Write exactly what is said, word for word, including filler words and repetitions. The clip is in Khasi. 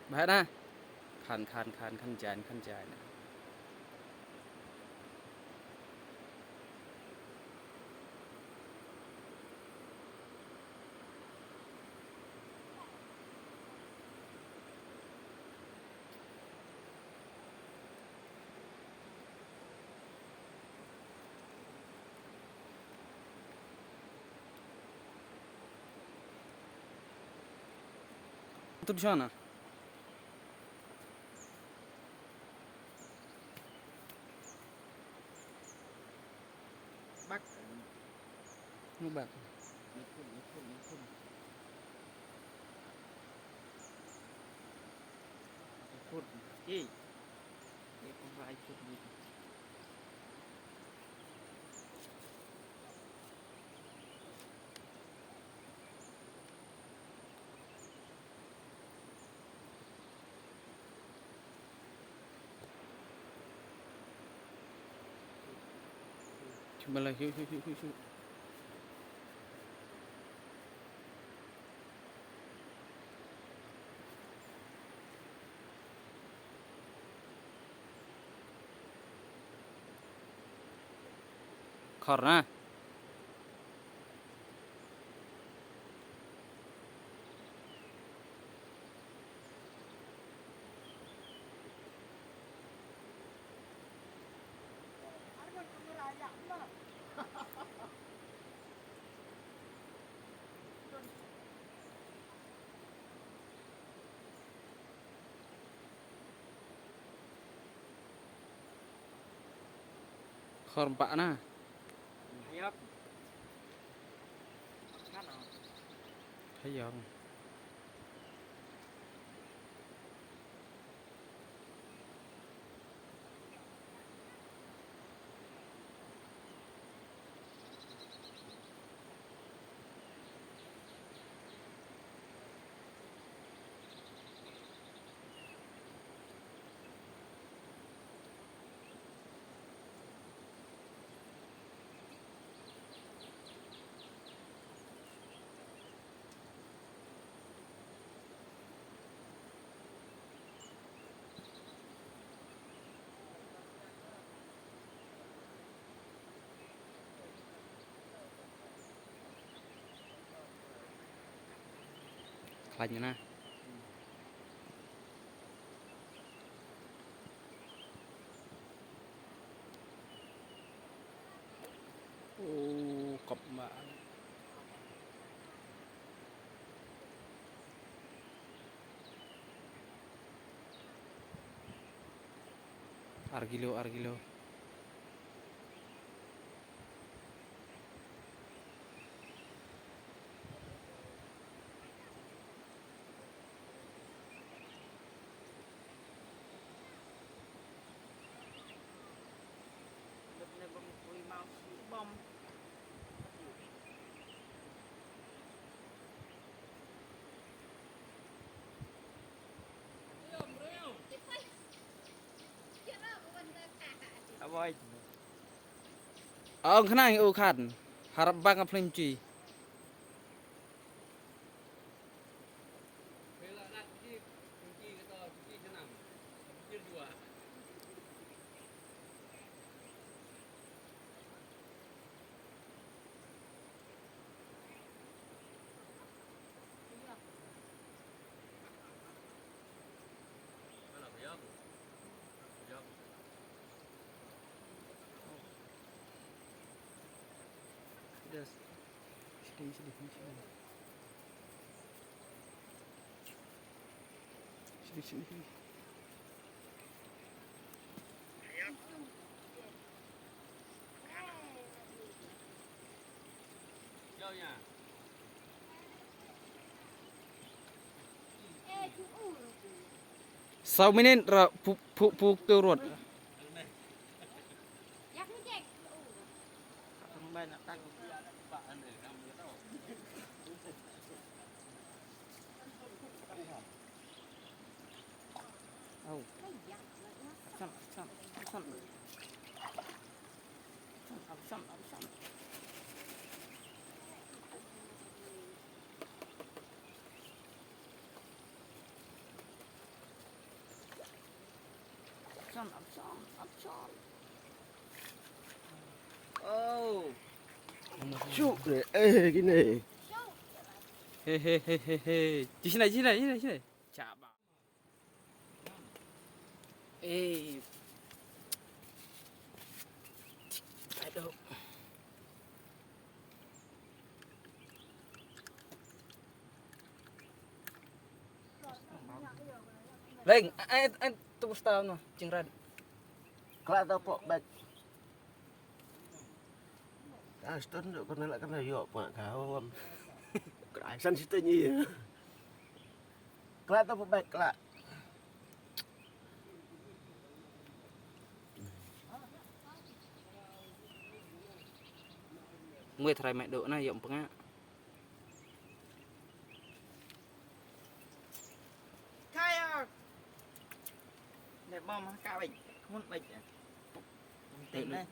Ba na. Khan, khan, khan, khan jan, khan jan. Tut shana. Bak. Mu bak. Ikut, ikut, ikut. Ikut, ikut, ikut. Cuba lah, yuk, yuk, yuk, yuk, yuk. Khor na. Khor mpah na. Hayok. Hayok. Khlaiñ na. Oh, kop ma. Ar kilo, ar kilo. Ong khnang u khan. Harap bang a phlim chi. Saw minit ra pu, pu, pu tu rot. Au. Sam, sam, sam. Sam, au, sam, au, sam. Oh. Shu, eh, gini. He he he he he. Di sini, di sini, di sini, di sini. Coba. Eh. Aduh. Leng, eh, eh, tu bus tau no, jingrat. Kla tau pok bek. Ah, stone tu kena lah kena yok pak kau. Kerasan situ ni. Kla tau pok bek kla. Ngui trai mai dok na yok pengak. Kaya. Nek mama kawin. Mun baik ya. Penting lah.